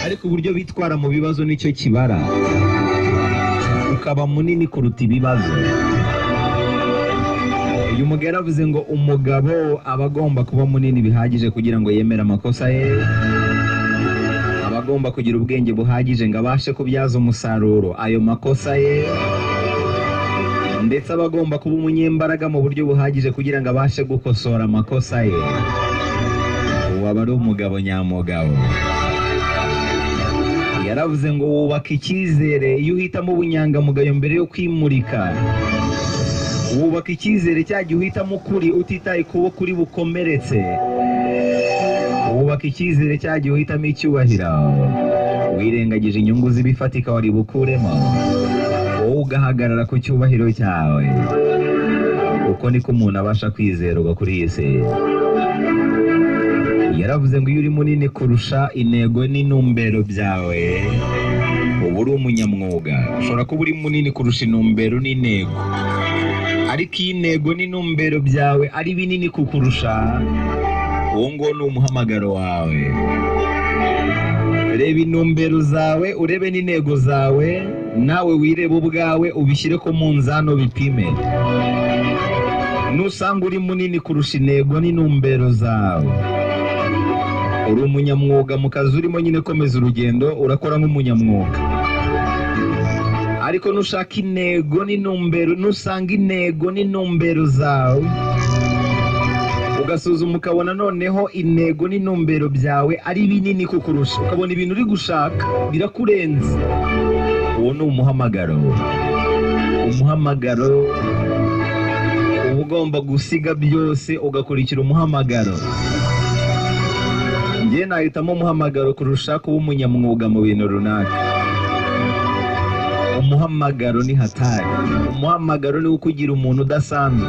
Ariko uburyo bitwara mu bibazo nicyo kibara. Ukaba munini kuruta ibibazo. Uyu mugabo yaravuze ngo umugabo aba agomba kuba munini bihagije kugira ngo yemere amakosa ye, aba agomba kugira ubwenge buhagije ngo abashe kubyaza umusaruro ayo makosa ye, ndetse aba agomba kuba umunyembaraga mu buryo buhagije kugira ngo abashe gukosora amakosa ye. Uwo aba ari umugabo nyamugabo. Yaravuze ngo wubaka icyizere iyo uhitamo ubunyangamugayo mbere yo kwimurika. Wubaka icyizere cya gihe uhitamo ukuri utitaye kubo kuri bukomeretse. Wubaka icyizere cya gihe uhitamo icyubahiro wirengagije inyungu z'ibifatika wari bukuremo, wowe ugahagarara ku cyubahiro cyawe. Uko niko umuntu abasha kwizerwa kuri iyi si. Yaravuze ngo iyo uri munini kurusha intego n'intumbero byawe, uba uri umunyamwuga. Ushobora kuba uri munini kurusha intumbero n'intego, ariko iyo intego n'intumbero byawe ari binini kukurusha, uwo nguwo ni umuhamagaro wawe. Reba intumbero zawe, urebe n'intego zawe, nawe wirebe ubwawe, ubishyire ku munzani ubipime. Nusanga uri munini kurusha intego n'intumbero zawe, uri umunyamwuga mu kazi urimo nyine, komeza urugendo, urakora nk'umunyamwuga. Ariko nushaka intego n'intumbero, nusanga intego n'intumbero zawe, ugasuzuma ukabona noneho intego n'intumbero byawe ari binini kukurusha, ukabona ibintu uri gushaka birakurenze, uwo ni umuhamagaro. Umuhamagaro uba ugomba gusiga byose ugakurikira umuhamagaro. Njye nahitamo umuhamagaro kurusha kuba umunyamwuga mu bintu runaka. Umuhamagaro ni hatari. Umuhamagaro ni ukugira umuntu udasanzwe.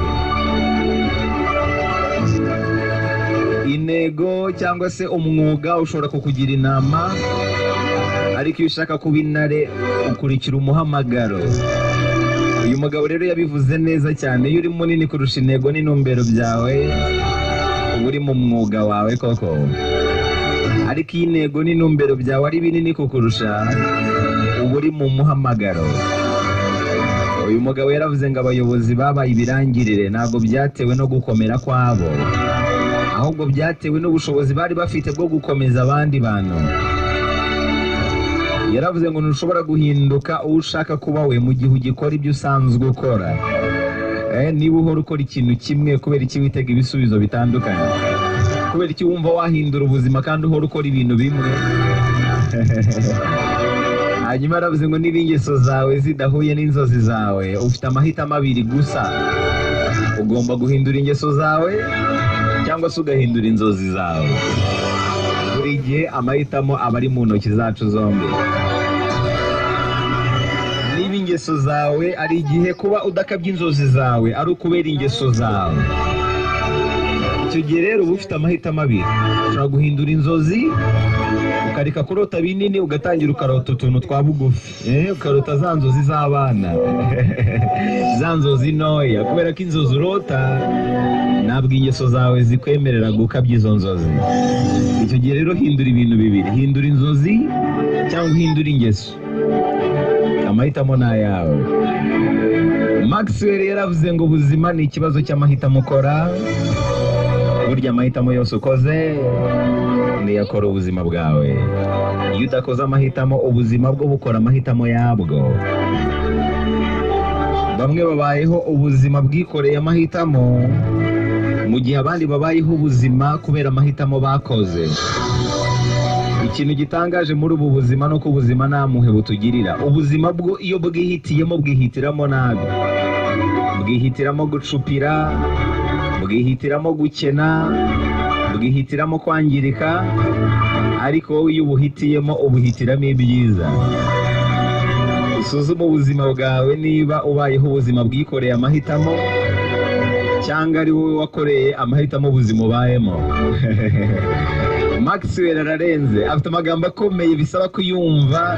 Intego cyangwa se umwuga ushobora kukugira inama, ariko iyo ushaka kuba intare ukurikira umuhamagaro. Uyu mugabo rero yabivuze neza cyane, iyo uri munini kurusha intego n'intumbero byawe, uba uri mu mwuga wawe koko. Ariko iyo intego n'intumbero byawe ari binini kukurusha, uba uri mu muhamagaro. Uyu mugabo yaravuze ngo abayobozi babaye ibirangirire ntabwo byatewe no gukomera kwabo, ahubwo byatewe n'ubushobozi bari bafite bwo gukomeza abandi bantu. Yaravuze ngo ntushobora guhinduka uwo ushaka kuba we mu gihe ugikora ibyo usanzwe ukora. Niba uhora ukora ikintu kimwe, kubera iki witega ibisubizo bitandukanye? Kubera iki wumva wahindura ubuzima kandi uhora ukora ibintu bimwe? Hanyuma yaravuze ngo niba ingeso zawe zidahuye n'inzozi zawe, ufite amahitamo abiri gusa. Ugomba guhindura ingeso zawe cyangwa se ugahindura inzozi zawe. Buri gihe amahitamo aba ari mu ntoki zacu zombi. Niba ingeso zawe ari igihe kuba udakabya inzozi zawe ari ukubera ingeso zawe, icyo gihe rero uba ufite amahitamo abiri. Ushobora guhindura inzozi ukareka kurota binini, ugatangira ukarota utuntu twa bugufi, ukarota za nzozi z'abana, za nzozi ntoya, kubera ko inzozi urota ntabwo ingeso zawe zikwemerera gukabya izo nzozi. Icyo gihe rero hindura ibintu bibiri, hindura inzozi cyangwa uhindura ingeso. Amahitamo ni ayawe. Maxwell yaravuze ngo ubuzima ni ikibazo cy'amahitamo ukora. Burya amahitamo yose ukoze niyo akora ubuzima bwawe. Iyo udakoze amahitamo, ubuzima bwo bukora amahitamo yabwo. Bamwe babayeho ubuzima bwikoreye amahitamo, mu gihe abandi babayeho ubuzima kubera amahitamo bakoze. Ikintu gitangaje muri ubu buzima ni uko ubuzima nta mpuhwe butugirira. Ubuzima bwo iyo bwihitiyemo bwihitiramo nabi, bwihitiramo gucupira, bwihitiramo gukena, bwihitiramo kwangirika, ariko wowe iyo ubuhitiyemo ubuhitiramo ibyiza. Usuzume ubuzima bwawe niba ubayeho ubuzima bwikoreye amahitamo cyangwa ari wowe wakoreye amahitamo ubuzima ubayemo. Maxwell ararenze, afite amagambo akomeye bisaba kuyumva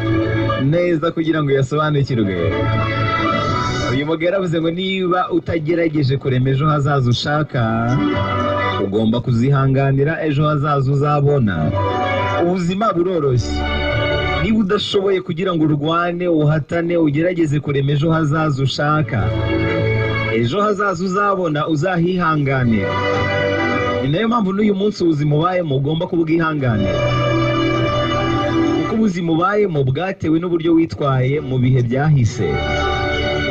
neza kugira ngo uyasobanukirwe. Uyu mugabo yaravuze ngo niba utagerageje kurema ejo hazaza ushaka, ugomba kuzihanganira ejo hazaza uzabona. Ubuzima buroroshye. Niba udashoboye kugira ngo urwane, uhatane, ugerageze kurema ejo hazaza ushaka, ejo hazaza uzabona uzahihanganira. Ni nayo mpamvu n'uyu munsi ubuzima ubayemo ugomba kubwihanganira, kuko ubuzima ubayemo bwatewe n'uburyo witwaye mu bihe byahise.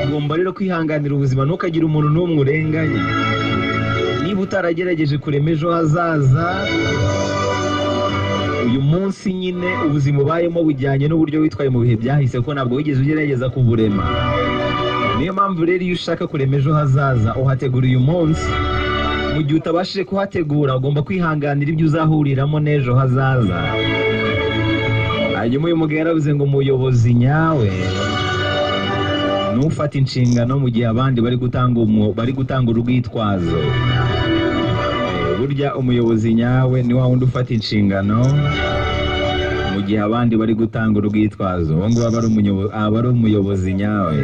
Ugomba rero kwihanganira ubuzima, ntukagire umuntu n'umwe urenganya. Niba utaragerageje kurema ejo hazaza, uyu munsi nyine ubuzima ubayemo bujyanye n'uburyo witwaye mu bihe byahise, kuko ntabwo wigeze ugerageza kuburema. Niyo mpamvu rero iyo ushaka kurema ejo hazaza uhategura uyu munsi. Mu gihe utabashije kuhategura, ugomba kwihanganira ibyo uzahuriramo n'ejo hazaza. Hanyuma uyu mugabo yaravuze ngo umuyobozi nyawe nufata inshingano mu gihe abandi bari gutanga urwitwazo. Burya umuyobozi nyawe ni wa wundi ufata inshingano mu gihe abandi bari gutanga urwitwazo. Uwo nguwo aba ari umuyobozi nyawe.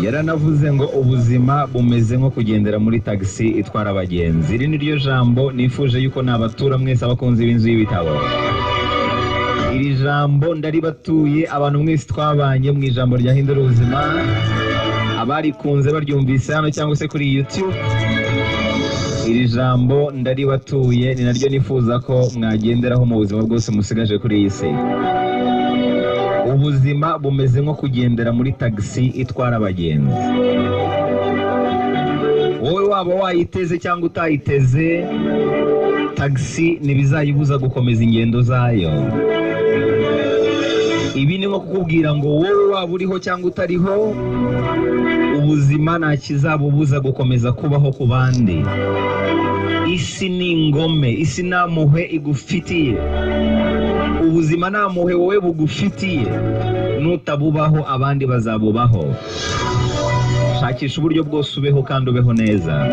Yaranavuze ngo ubuzima bumeze nko kugendera muri tagisi itwara abagenzi. Iri ni ryo jambo nifuje yuko nabatura mwese abakunzi b'inzu y'ibitabo. Iri jambo ndaribatuye abantu mwese twabanye mu ijambo ryahindura ubuzima, abarikunze baryumvise hano cyangwa se kuri YouTube. Iri jambo ndaribatuye, ni naryo nifuza ko mwagenderaho mu buzima bwose musigaje kuri iyi si. Ubuzima bumeze nko kugendera muri tagisi itwara abagenzi. Wowe waba wayiteze cyangwa utayiteze, tagisi ntibizayibuza gukomeza ingendo zayo. Ibi ni nko kukubwira ngo wowe waba uriho cyangwa utariho, ubuzima nta kizabubuza gukomeza kubaho ku bandi. Isi ni ingome, isi nta mpuhwe igufitiye. Ubuzima nta mpuhwe wowe bugufitiye, nutabubaho abandi bazabubaho. Shakisha uburyo bwose ubeho kandi ubeho neza.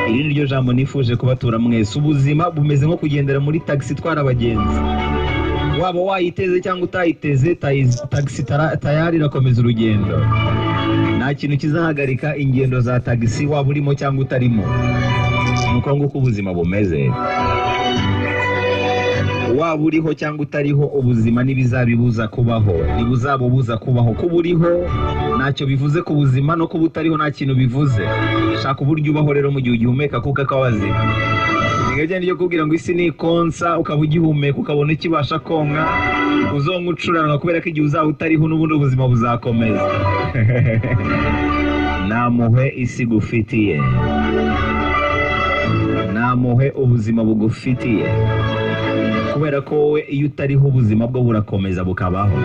Iri ni ryo jambo nifuje kubatura mwese. Ubuzima bumeze nko kugendera muri tagisi itwara abagenzi. Waba wayiteze cyangwa utayiteze, tagisi tayari irakomeza urugendo. Nta kintu kizahagarika ingendo za tagisi, waba urimo cyangwa utarimo. Nuko nguko ubuzima bumeze. Waba uriho cyangwa utariho, ubuzima ntibizabibuza kubaho, ntibuzabubuza kubaho. Kuba uriho ntacyo bivuze ku buzima, no kuba utariho nta kintu bivuze. Shaka uburyo ubaho rero mu gihe ugihumeka kuko akabazima. Ni byo ryo kubwira ngo isi ni konsa, ukaba ugihumeka ukabona ukibasha konka, uzonka ucuranwa kubera ko igihe uzaba utariho n'ubundi ubuzima buzakomeza. Nta mpuhwe isi igufitiye, nta mpuhwe ubuzima bugufitiye, kubera ko wowe iyo utariho ubuzima bwo burakomeza bukabaho.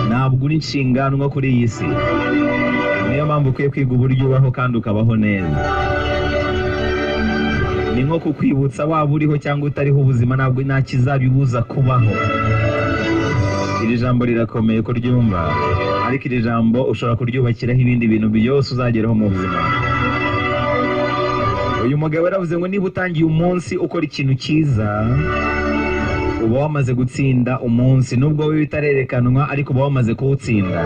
Ntabwo uri inshinganwa kuri iyi si. Niyo mpamvu ukwiye kwiga uburyo ubaho kandi ukabaho neza. Ni nko kukwibutsa waba uriho cyangwa utariho, ubuzima ntabwo nta kizabibuza kubaho. Iri jambo rirakomeye kuryumva, ariko iri jambo ushobora kuryubakiraho ibindi bintu byose uzageraho mu buzima. Uyu mugabo yaravuze ngo niba utangiye umunsi ukora ikintu cyiza, uba wamaze gutsinda umunsi, nubwo wowe bitarerekanwa ariko uba wamaze kuwutsinda.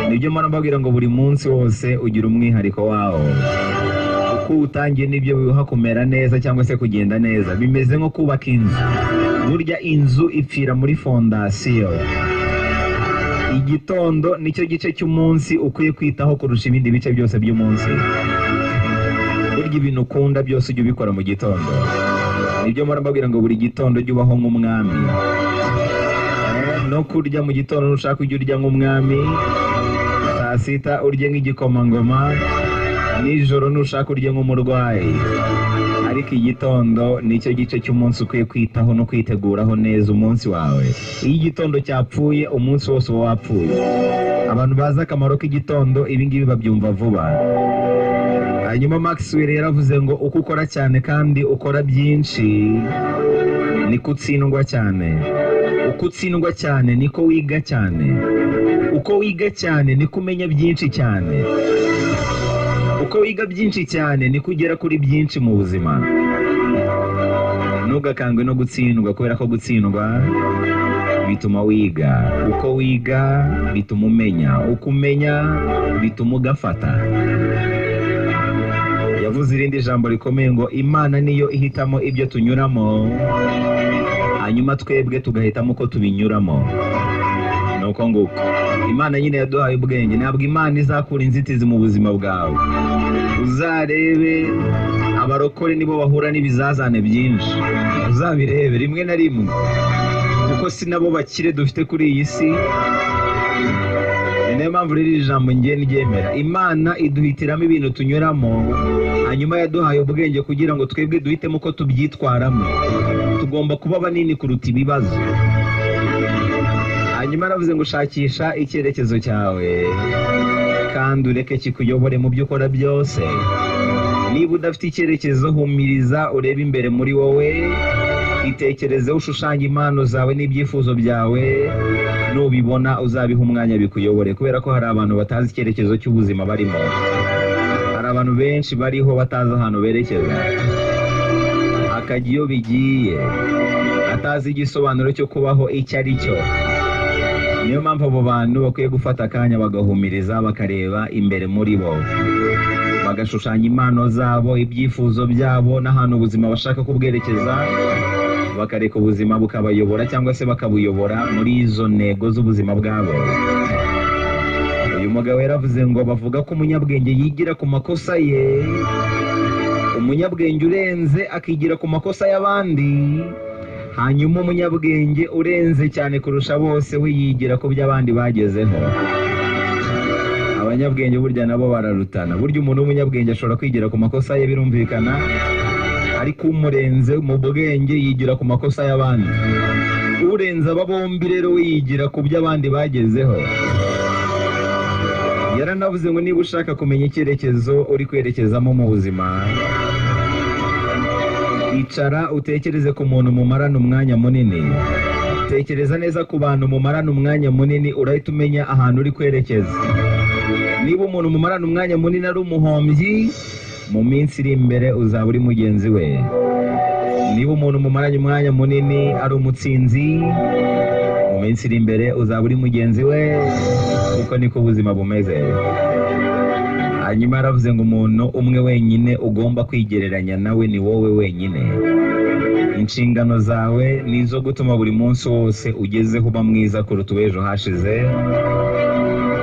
Nibyo mpora mbabwira ngo buri munsi wose ugira umwihariko wawo. Uko uwutangiye nibyo biwuha kumera neza cyangwa se kugenda neza. Bimeze nko kubaka inzu. Burya inzu ipfira muri fondasiyo. Igitondo nicyo gice cy'umunsi ukwiye kwitaho kurusha ibindi bice byose by'umunsi. Burya ibintu ukunda byose ujye ubikora mu gitondo. Nibyo mpora mbabwira ngo buri gitondo ujye ubaho nk'umwami. No kurya mu gitondo nushaka ujye urya nk'umwami, saa sita urye nk'igikomangoma, nijoro nushaka urye nk'umurwayi. Ariko igitondo nicyo gice cy'umunsi ukwiye kwitaho no kwiteguraho neza umunsi wawe. Iyo igitondo cyapfuye, umunsi wose uba wapfuye. Abantu bazi akamaro k'igitondo ibi ngibi babyumva vuba. Hanyuma Maxwell yaravuze ngo uko ukora cyane kandi ukora byinshi niko utsindwa cyane. Uko utsindwa cyane niko wiga cyane. Uko wiga cyane niko umenya byinshi cyane. Uko wiga byinshi cyane niko ugera kuri byinshi mu buzima. Ntugakangwe no gutsindwa, kubera ko gutsindwa bituma wiga. Uko wiga bituma umenya. Uko umenya bituma ugafata. Yavuze Yavuze irindi jambo rikomeye ngo Imana niyo ihitamo ibyo tunyuramo, hanyuma twebwe tugahitamo uko tubinyuramo. Ni uko nguko. Imana nyine yaduhaye ubwenge. Ntabwo Imana izakura inzitizi mu buzima bwawe. Uzarebe abarokore nibo bahura n'ibizazane byinshi, uzabirebe rimwe na rimwe, kuko si nabo bakire dufite kuri iyi si. Ni nayo mpamvu rero iri jambo ngiye ryemera. Imana iduhitiramo ibintu tunyuramo, hanyuma yaduhaye ubwenge kugira ngo twebwe duhitemo uko tubyitwaramo. Tugomba kuba banini kuruta ibibazo. Hanyuma aravuze ngo shakisha icyerekezo cyawe kandi ureke kikuyobore mu byo ukora byose. Niba udafite icyerekezo, humiriza urebe imbere muri wowe, itekerezeho, ushushanye impano zawe n'ibyifuzo byawe. Nubibona uzabiha umwanya bikuyobore, kubera ko hari abantu batazi icyerekezo cy'ubuzima barimo. Hari abantu benshi bariho batazi ahantu berekeza, akajya iyo bigiye atazi igisobanuro cyo kubaho icyo ari cyo. Niyo mpamvu abo bantu bakwiye gufata akanya bagahumiriza, bakareba imbere muri bo, bagashushanya impano zabo, ibyifuzo byabo n'ahantu ubuzima bashaka kubwerekeza, bakareka ubuzima bukabayobora cyangwa se bakabuyobora muri izo ntego z'ubuzima bwabo. Uyu mugabo yaravuze ngo bavuga ko umunyabwenge yigira ku makosa ye, umunyabwenge urenze akigira ku makosa y'abandi, hanyuma umunyabwenge urenze cyane kurusha bose we yigira ku byo abandi bagezeho. Abanyabwenge burya nabo bararutana. Burya umuntu w'umunyabwenge ashobora kwigira ku makosa ye, birumvikana, ariko umurenze mu bwenge yigira ku makosa y'abandi. Urenze aba bombi rero we yigira ku byo abandi bagezeho. Yaranavuze ngo niba ushaka kumenya icyerekezo uri kwerekezamo mu buzima, icara utekereze ku muntu mumarana umwanya munini. Tekereza neza ku bantu mumarana umwanya munini, urahita umenya ahantu uri kwerekeza. Niba umuntu mumarana umwanya munini ari umuhombyi, mu minsi iri imbere uzaba uri mugenzi we. Niba umuntu mumaranye umwanya munini ari umutsinzi, mu minsi iri imbere uzaba uri mugenzi we, kuko niko ubuzima bumeze. Hanyuma yaravuze ngo umuntu umwe wenyine ugomba kwigereranya nawe ni wowe wenyine. Inshingano zawe ni izo gutuma buri munsi wose ugezeho uba mwiza kuruta uw'ejo hashize.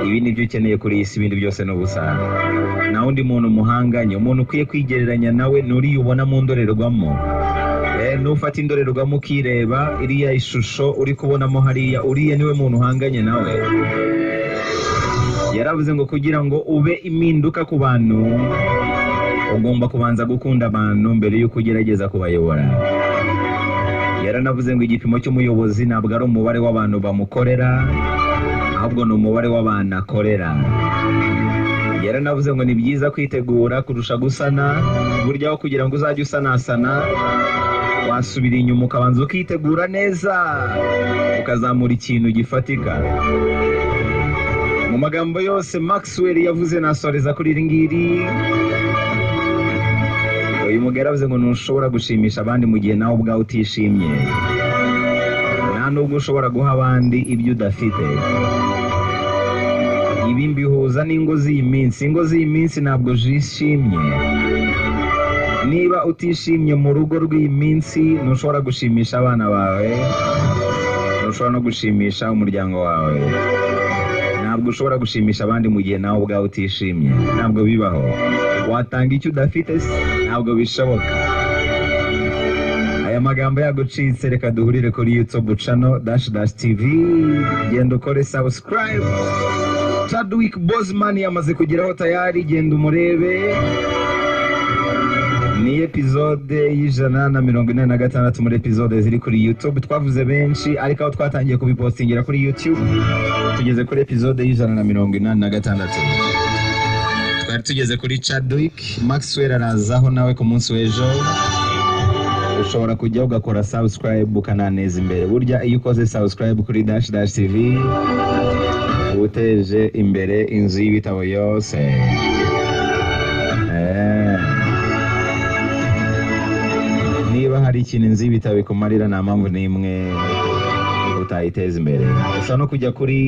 Ibi ni byo ukeneye kuri iyi si, ibindi byose ni ubusa. Nta wundi muntu muhanganye. Umuntu ukwiye kwigereranya nawe ni uriya ubona mu ndorerwamo. Nufata indorerwamo ukireba iriya ishusho uri kubonamo hariya, uriya niwe muntu uhanganye nawe. Yaravuze ngo kugira ngo ube impinduka ku bantu, ugomba kubanza gukunda abantu mbere y'uko ugerageza kubayobora. Yaranavuze ngo igipimo cy'umuyobozi ntabwo ari umubare w'abantu bamukorera, ahubwo ni umubare w'abantu akorera. Yaranavuze ngo ni byiza kwitegura kurusha gusana. Burya aho kugira ngo uzajye usanasana, wasubira inyuma ukabanza ukitegura neza, ukazamura ikintu gifatika. Mu magambo yose Maxwell yavuze, nasoreza kuri iri ngiri. Uyu mugabo yaravuze ngo ntushobora gushimisha abandi mu gihe nawe ubwawe utishimye. Nta nubwo ushobora guha abandi ibyo udafite. Ibi mbihuza n'ingo z'iyi minsi. Ingo z'iyi minsi ntabwo zishimye. Niba utishimye mu rugo rw'iyi minsi, ntushobora gushimisha abana bawe, ntushobora no gushimisha umuryango wawe. Ntabwo ushobora gushimisha abandi mu gihe nawe ubwawe utishimye. Ntabwo bibaho. Watanga icyo udafite se? Ntabwo bishoboka. Aya magambo yagucitse, reka duhurire kuri YouTube channel Dash Dash TV. Genda ukore subscribe. Chadwick Boseman yamaze kugeraho tayari, genda umurebe. Ni episode y'186 muri episode ziri kuri YouTube. Twavuze benshi, ariko aho twatangiye kubipostingira kuri YouTube tugeze kuri episode y'186. Twari tugeze kuri Chadwick Maxwell, arazaho nawe ku munsi w'ejo. Ushobora kujya ugakora subscribe ukananeza imbere. Burya iyo ukoze subscribe kuri Dash Dash TV uba uteje imbere inzu y'ibitabo yose. Niba hari ikintu inzu y'ibitabo ikumarira, nta mpamvu n'imwe utayiteza imbere. Ushobora no kujya kuri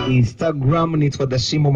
Instagram, nitwa Dashimo.